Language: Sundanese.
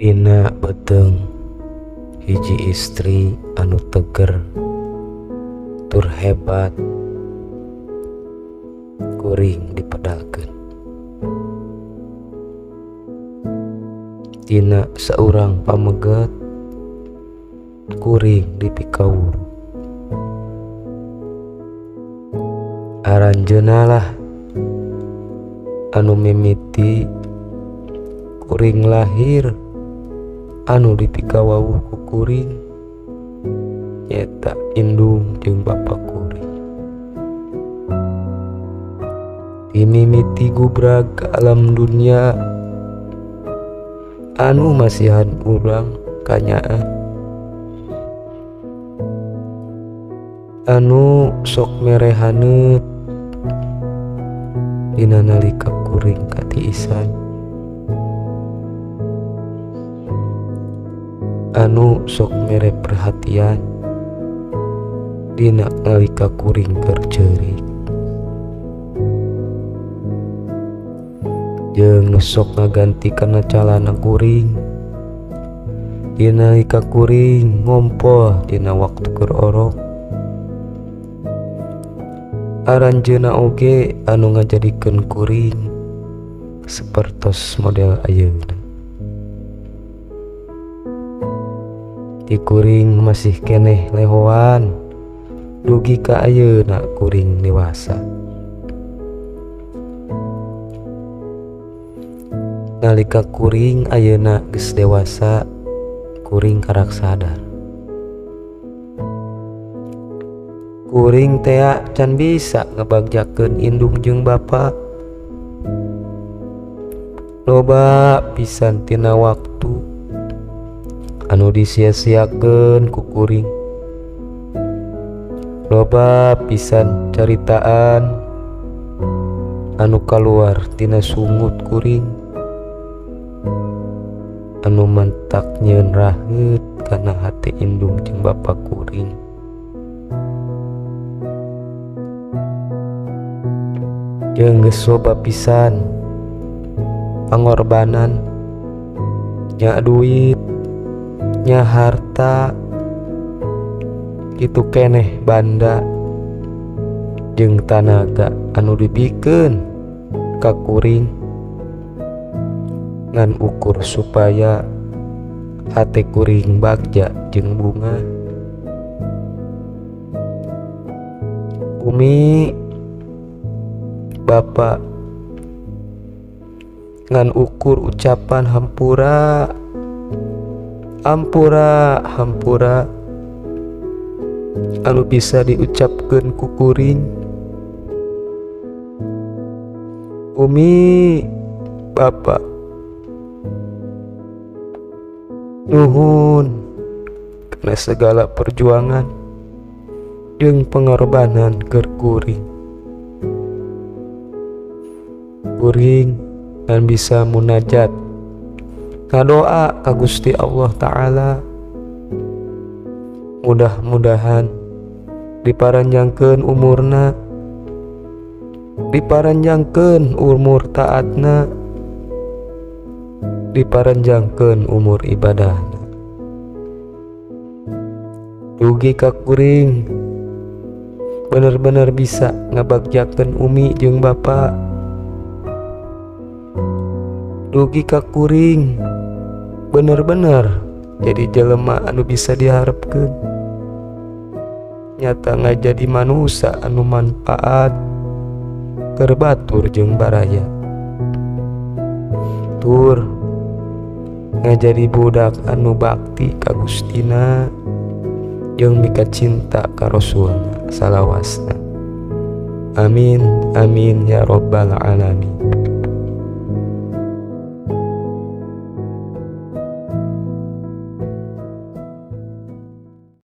Dina beuteung hiji istri anu teger tur hebat kuring dipedalkeun. Dina saurang pameget kuring dipikawur. Aranjeunna lah anu mimiti kuring lahir anu dipikawawuh ku kuring nyaeta indung jeung bapa kuring. Dimimiti gubrag ka alam dunya anu masihan urang kanyaah, anu sok mere haneut dina nalika kuring katiisan, anu sok mere perhatian dina nalika kuring keur ceurik, jeung nu sok ngaganti kana calana kuring dina nalika kuring ngompol dina waktu keur orok. Aranjeunna oge anu ngajadikeun kuring sapertos model ayeuna. Di kuring masih keneh lehoan dugi ka ayeuna kuring dewasa. Nalika kuring ayeuna geus dewasa, kuring karak sadar kuring tea can bisa ngebagjakeun indung jeung bapa. Loba pisan tina waktu anu disia-siakeun ku kuring. Loba pisan caritaan anu kaluar tina sungut kuring anu mantak nyieun raheut kana hate indung jeung bapa kuring. Jeung geus loba pisan pangorbanan, nya duit, nya harta, kitu keneh banda jeung tanaga anu dibikeun ka kuring ngan ukur supaya hate kuring bagja jeung bunga. Umi, bapa, ngan ukur ucapan hampura, ampura, hampura anu bisa diucapkeun ku kuring. Umi, bapa, nuhun kana segala perjuangan jeung pengorbanan keur kuring. Kuring ngan bisa munajat ngadoa ka Gusti Allah Ta'ala, mudah-mudahan diparanjangkeun umurna, diparanjangkeun umur taatna, diparanjangkeun umur ibadahna. Dugi ka kuring bener-bener bisa ngabagjakeun umi jeung bapa. Dugi ka kuring bener-bener jadi jelema anu bisa diharapkeun, nyata ngajadi manusia anu manfaat keur batur jeung baraya, tur ngajadi budak anu bakti ka Gustina jeung mika cinta ka Rasulna salawasna. Amin amin ya rabbal alamin.